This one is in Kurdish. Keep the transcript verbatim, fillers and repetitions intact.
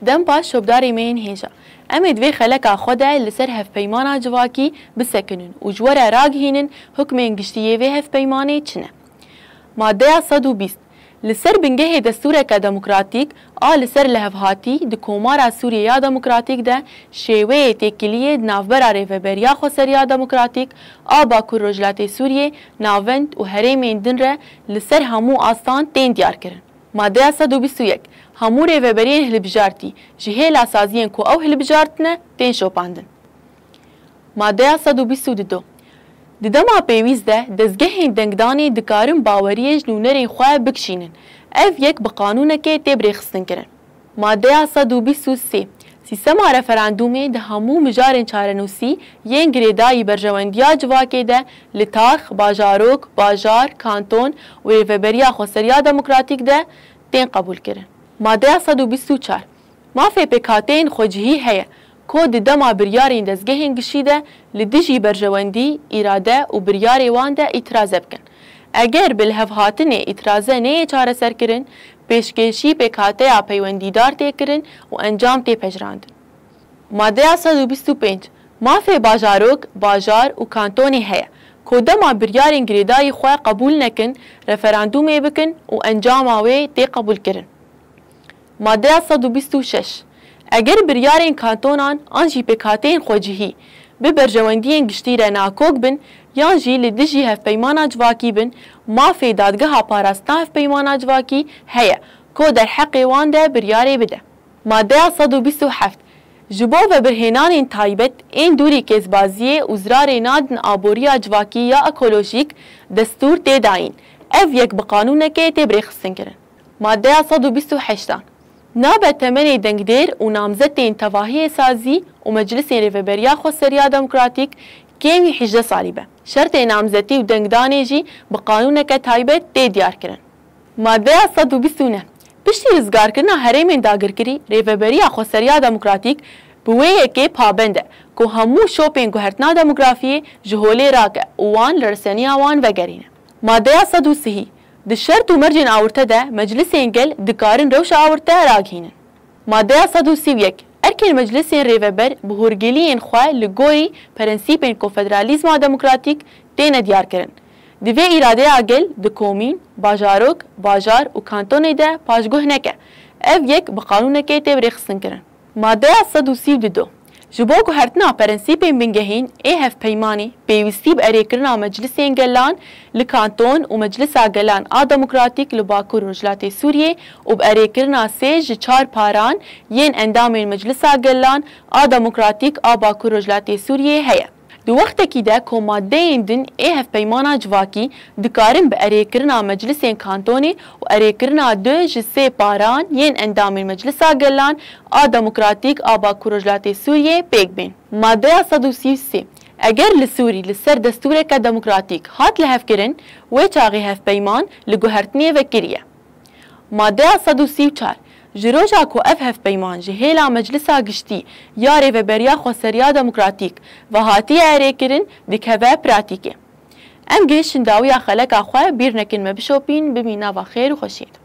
Dem baş şopdarê me yên hêja. Em ê di vê xeleka xwe de li ser hevpeymana civakî bisekinin û ji we re ragihînin hukmên giştî yê vê hevpeymanê çi ne. Madeya sed û bîst. Li ser bingehê destûreke demokratîk a li ser lihevhatî di Komara Sûriyê ya Demokratîk de şêweyê têkiliyê di navbera Rêveberiya Xweseriya Demokratîk a Bakur Rojhilatê Sûriyê, Navend û herêmên din re li ser hemû astan tên diyarkirin. Madeya sed û bîst û yek. Hemû rêveberiyên hilbijartî ji hêla saziyên ku ew hilbijartine tên şopandin. Madeya sed û bîst û du. Di dema pêwîst de dezgehên dengdanê dikarin baweriyê ji nûnerên xwe bikişînin. Ev yek bi qanûnekê tê birêxistinkirin. Madeya sed û bîst û sê. Sîstema referandûmê di hemû mijarên çarenûsî yên girêdayî berjewendiya civakê de li tax, bajarok, bajar, kanton û Rêveberiya Xweseriya Demokratîk de tên qebûlkirin. Madeya sed û bîst û çar. Mafê pêkhateyên xwecihî heye ku di dema biryarên dezgehên giştî de li dijî berjewendî, îrade û biryarê wan de îtiraze bikin. Eger bi lihevhatinê îtiraze neyê çareserkirin, pêşkêşî pêkhateya peywendîdar tê kirin û encam tê pejirandin. Madeya sed û bîst û pênc. Mafê bajarok, bajar û kantonê heye ku dema biryarên girêdayî xwe qebûl nekin, referandûmê bikin û encama wê tê qebûlkirin. Madeya sed û bîst û şeş. Eger biryarên kantonan an jî pêkhateyên xwecihî bi berjewendiyên giştî re nakok bin yan jî li dijî hevpeymana civakî bin, mafê dadgeha parastina hevpeymana civakî heye ku derheqê wan de biryarê bide. Madeya sed û bîst û heft. Ji bo vebirhênanên taybet ên dûrî kêzbaziyê û zirarê nadin aboriya civakî ya ekolojîk destûr tê dayîn. Ev yek bi qanûnekê tê birêxistinkirin. Madeya sed û bîst û heştan. Nabe temenê dengdêr û namzetên tevahiyê sazî û Meclisên Rêveberiya Xweseriya Demokratîk kêmî hejdeh salî be. Şertê namzetî û dengdanê jî bi qanûneke taybet tê diyarkirin. Madeya sed û bîst û neh. Piştî rizgarkirina herêmên dagirkirî, Rêveberiya Xweseriya Demokratîk bi wê yekê pabend e ku hemû şopên guhertina demografiyê ji holê rake û wan li reseniya wan vegerîne. Madeya sed û sihî. Di şert û mercên awirte de meclisên gel dikarin rewşa awirte ragihînin. Madeya sed û sî û yek. Erkên meclisên rêveber bi hûrgiliyên xwe li gorî prensîpên konfederalîzma demokratîk têne diyarkirin. Divê îradeya gel di komîn, bajarok, bajar û kantonê de paşguh neke. Ev yek bi qanûnekê tê birêxistinkirin. Madeya sed û sî û du. Ji bo guhertina prensîpên bingehîn ê hevpeymanê, pêwîstî bi erêkirina meclisên gelan li kanton û Meclisa Gelan a Demokratîk li Bakur Rojhilatê Sûriyê û bi erêkirina sê ji çar paran yên endamên Meclisa Gelan a Demokratîk a Bakur Rojhilatê Sûriyê heye. Di wextekî de ku madeyên din ê hevpeymana civakî dikarin bi erêkirina meclisên kantonê û erêkirina du ji sê paran yên endamên Meclisa Gelan a Demokratîk a Bakur Rojhilatê Sûriyê pêk bên. Madeya sed û sî û sê. Eger li Sûrî li ser destûreke demokratîk hat lihevkirin, wê çaxê hevpeyman li guhertinê vekiriye. Madeya sed û sî û çar. Ji roja ku ev hevpeyman ji hêla Meclisa Giştî ya Rêveberiya Xweseriya Demokratîk ve hatiye erêkirin, dikeve pratîkê. Em gihiştin dawiya xeleka xwe, bîr nekin me bişopîn, bimîn nava xêr û xweşiyê de.